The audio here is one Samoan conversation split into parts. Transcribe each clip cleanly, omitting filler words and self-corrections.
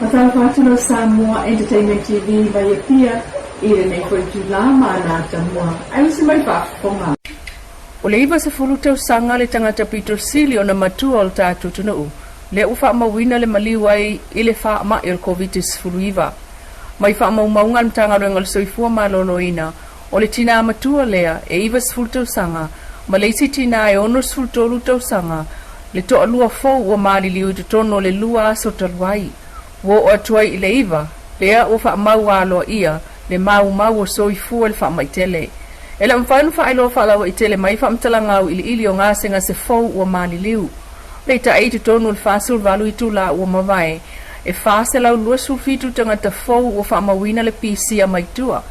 Faatalofa atu lau Samoa Entertainment TV mai Apia i lenei foi itulā ma ana atamua aemaise mai faafofoga. O le 90 tausaga le tagata pito sili ona matua o le tatou atunuu, lea ua faamauina le maliu ai i le faamai o le Koviti-19. Mai faamaumauga a le Matagaluega o le Soifua Maloloina, o le tinā matua lea e 90 tausaga ma le isi tinā e 63 tausaga, le toalua fou ua maliliu i totonu o le lua aso talu ai. Ua oo atu ai i le iva, lea ua faamau aloaia le maumau o soifua i le faamai tele. E le o mafai ona faailoa faalauaitele mai faamatalaga auiliili o gasegase fou ua maliliu. Peitai, i totonu o le 48 itula ua mavae, e 427 tagata fou ua faamauina le pisia mai tua.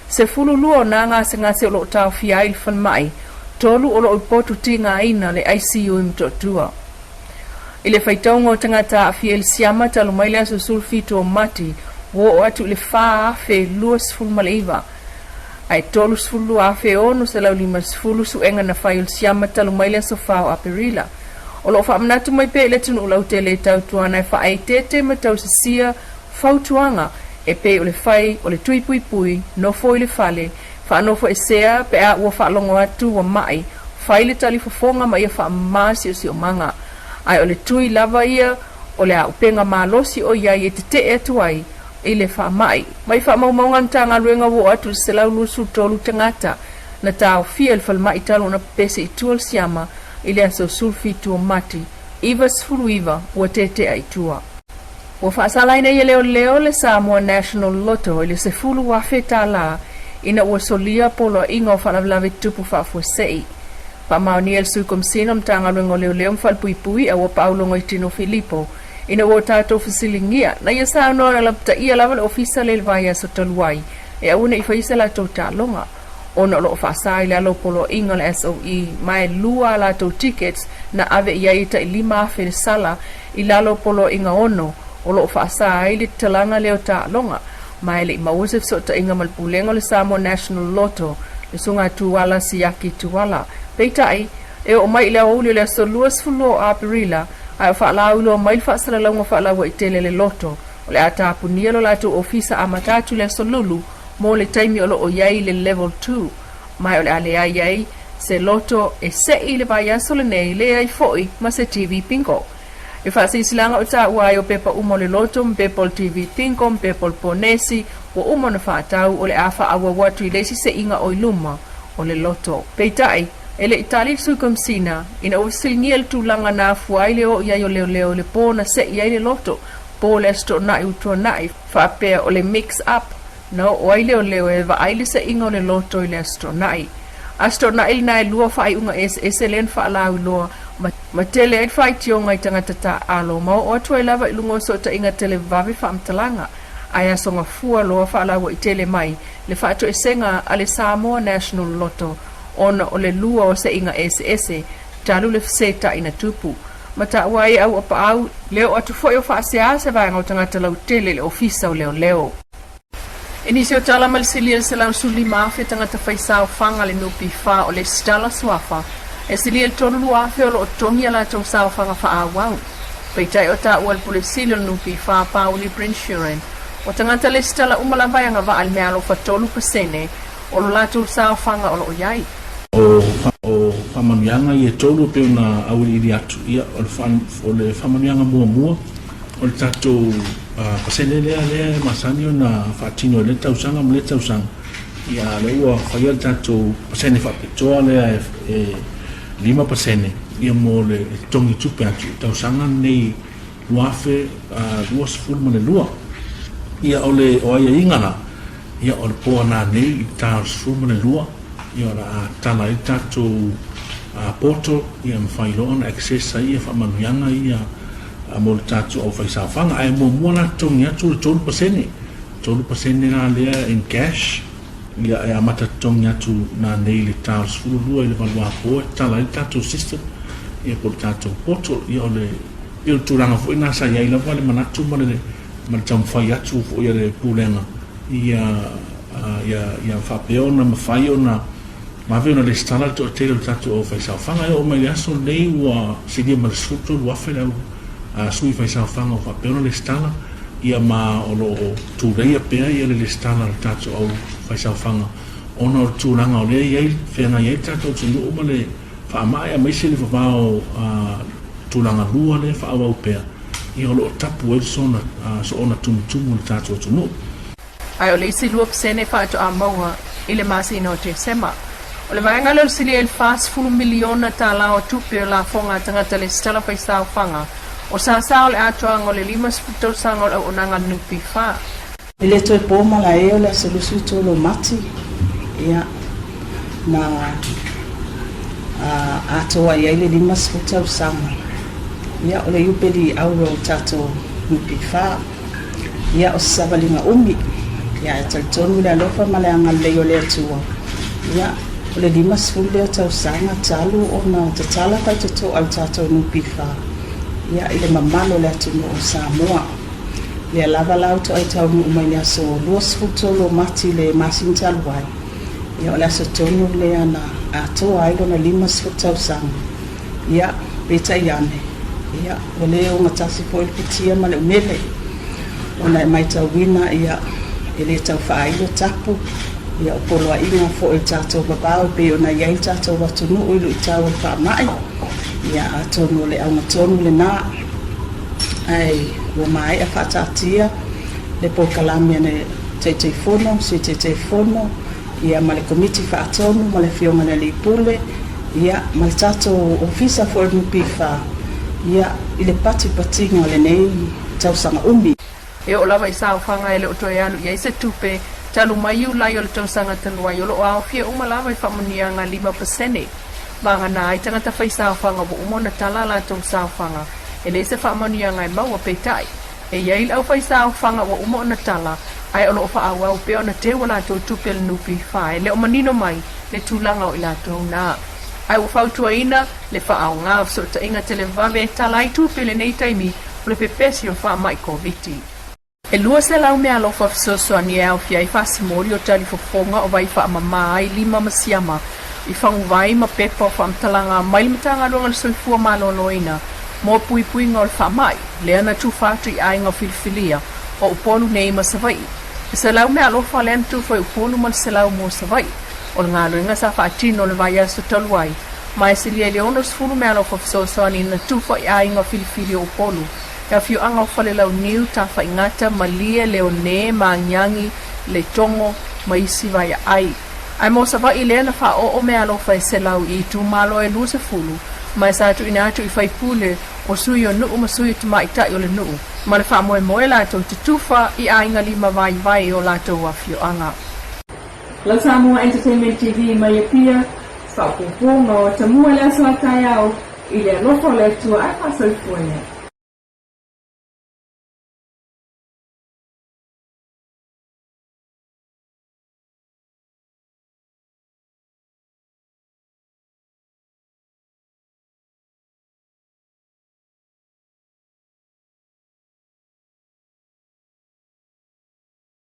12 o nā gasegase o lo o taofia ai i le falemai, tolu o lo o i potu tigaina le ICU i Motootua. I le faitauga o tagata aafia i le siama talu mai le aso 17 o Mati, ua oo atu i le 4,029, ae 32,650 suega na fai o le siama talu mai le aso 4 o Aperila. O lo o faamanatu mai pea i le atunuu lautele e tautuana e faaeteete ma tausisia fautuaga e pei o le fai o le tui puipui, nofo i le fale, faanofoesea pe a ua faalogo atu ua ma'i, fai le talifofoga ma ia faamama siosiomaga. Ae o le tui lava ia o le auupega malosi o i ai e tetee atu ai i le faamai. Mai faamaumauga a le Matagaluega ua oo atu i le 123 tagata na taofia i le falemai talu ona pepese i tua le siama i le aso 17 o Mati, 99 ua tetea i tua. Ua faasalaina i e leoleo le Samoa National Lotto i le $10,000 ina ua solia poloaiga o faalavelave tutupu faafuasei. Faamaonia e le Sui Komesina o le Matagaluega o Leoleo ma Falepuipui a ua paaulogo i Tino Filipo ina ua tatou fesiligia na ia saunoa na lapataia lava le ofisa lea i le vaiaso talu ai e aua ne i faia se latou taaloga ona o lo o faasa i lalo o poloaiga o le SOE ma e lua a latou tickets na ave i ai e tai 5,000 le sala i lalo o poloaiga ono o lo o faasa ai le tatalaga lea o taaloga ma e le i maua se fesootaiga ma le pulega o le Samoa National Lotto le Susuga Tuala Siaki Tuala. Peitai, e oo mai i le aoauli o le aso 22 o Aperila ae o faalauiloa mai le faasalalauga faalauaitele a le Lotto o le a tapunia lo latou ofisa amata atu i le aso Lulu mo le taimi o lo o i ai le Level 2 ma o le a leai ai se loto e se'i i le vaiaso lenei, leai foi ma se TV Bingo. E faasilasilaga o taua ai o pepa uma o le loto ma pepa o le TV Bingo ma pepa o le ponesi ua uma ona faatau o le a faaauau atu i le isi se'iga o i luma o le loto. Peitai, e le i tali le Sui Komesina ina ua fesiligia le tulaga na afua ai le o i ai o leoleo i le po na se'i ai le loto po o le Aso Toonai ua tuanai, faapea o le mix up Na oo ai leoleo e vaai le seiga o le loto i le Aso Toonai. Aso Toonai lena e lua faaiuga eseese lea na faalauiloa ma, ma tele ai le faitioga i tagata taaalo ma oo atu ai lava i luga o sootaiga televave faamatalaga ae aso gafua loa faalauaitele mai le faatoesega a le Samoa National Lotto ona o le lua o seiga eseese talu le fesetai na tupu ma taua ai auapaau le oo atu foi o faasea se vaega o tagata lautele i le Ofisa o Leoleo. I nisi o tala ma le silia i le 115,000 tagata fai saofaga a le NPF o le Stala Suafa, e silia i le 32,000 o lo o totogi a latou saofaga faaauau. Peitai o taua e le Pule Sili o le NPF, Pauli Brinshuren, o tagata lesitala uma lava e agavaa i le meaalofa 3% o lo latou saofaga o lo o i ai. O faamanuiaga ia e tolu e pei ona auiliili atu, ia, o le faamanuiaga muamua, o le tatou pasene lea lea e masani ona faatino i lea tausaga ma lea tausaga, ia a lea ua faia le tatou pasene faapitoa lea e 5% ia mo le totogi tupe atu i tausaga lenei 2022. Ia o le o aiaiga la, ia o le po nanei i le ta o le 12, ia o le a tala ai le tatou portal ia mafai loa ona access ai ia faamanuiaga ia mo le tatou aufaisaofaga. Ae muamua la totogi atu le 3%, 3% la lea in cash, ia e amata totogi atu nanei i le ta o le 12 i le 8 apo e tatala ai le tatou system ia po o le tatou portal. Ia o le pei o le tulaga foi lena sa i ai lava le manatu ma le ma le taumafai atu foi a le Pulega ia ia ia faapea ona mafai ona vave ona resitala le toatele o le tatou aufaisaofaga. E oo mai le aso lenei ua silia ma le 13,000 le au sui faisaofaga ua faapea ona resitala. Ia ma o lo o tuleia pea ia le lesitala a le tatou au faisaofaga ona o le tulaga o lea e i ai, feagai ai le tatou atunuu ma le faamai aemaise le vavao tulaga lua lea e faaauau pea, ia o lo o tapu ai le soona soona tumutumu o le tatou atunuu. Ae o le isi 2% faatoa maua i le masina o Tesema. O le vaega lea o le silia i le $40 miliona tala o tupe o lafoga a tagata lesitala faisaofaga o sasa o le atoaga o le 50 tausaga o le auaunaga a le NPF. E le toe po malae o le aso 23 o Mati, ia, na atoa i ai le 50 tausaga, ia, o le Iupeli Auro o le tatou NPF. Ia, o se savaliga umi, ia, ae talitonu i le alofa ma le agalelei o le Atua, ia, o le 50 lea tausaga talu ona tatala faitotoa le tatou NPF, ia, i le mamalu o le atunuu o Samoa. Lea lava la ua toai taunuu mai le aso 23 o Mati le masina talu ai, ia o le aso tonu lea na atoa ai lona 50 tausaga. Ia, peitai ane, ia, ua le ogatasi foi le futia ma le umele, ona e maitauina, ia, e le tau faailo tapu, ia, o poloaiga foi o le tatou vavao e pei ona i ai le tatou atunuu i luitau o le faamai, ia, atonu o le auga tonu lena. Ae ua maea faataatia le polokalame a le Taitaifono, Sui Taitaifono, ia ma le Komiti Faatonu ma le Afioga i le Alii Pule, ia ma le tatou Ofisa foi o le NPF, ia i le patipatiga o lenei tausaga umi. E oo lava i saofaga e le o toe alu i ai se tupe, talu mai Iulai o le tausaga talu ai, o lo o aofia uma lava i faamanuiaga 5%. Vagana ai tagata fai saofaga ua uma ona tala a latou saofaga, e leai se faamanuiaga e maua, peitai, E i ai le aufaisaofaga ua uma ona tala, ae o lo o faaauau pea ona teu a latou tupe a le NPF e le o manino mai le tulaga o i latou na. Ae ua fautuaina le faaaoga o fesootaiga televave e tala ai tupe i lenei taimi o le pepesi o faamai Koviti. E 200 meaalofa fesoasoani e aofia ai fasimoli o talifofoga o vai faamama ai lima ma siama i faguvai ma pepa o faamatalaga mai le Matagaluega o le Soifua Maloloina mo puipuiga o le faamai, lea na tufa atu i aiga filifilia o Upolu nei ma Savaii. E 100 meaalofa lea na tufa i Upolu ma le 100 mo Savaii. O le galuega sa faatino le vaiaso talu ai, ma e silia i le 60 meaalofa fesoasoani na tufa i aiga filifili o Upolu, le afioaga o Falelauniu, Tafaigata, Malie, Leone, Magiagi, Letogo ma isi vaiaai. Ae mo Savaii lea na faaoo meaalofa e 100 i itumalo e 20, ma e sa tuuina atu i faipule o sui o nuu ma sui o tamaitai o le nuu, ma le faamoemoe latou te tufa i aiga lima vaivai i o latou afioaga. Lau Samoa Entertainment TV mai Apia, faaopoopoga o Tamua i le aso a taeao, i le alofa o le Atua ae faasoifua ia.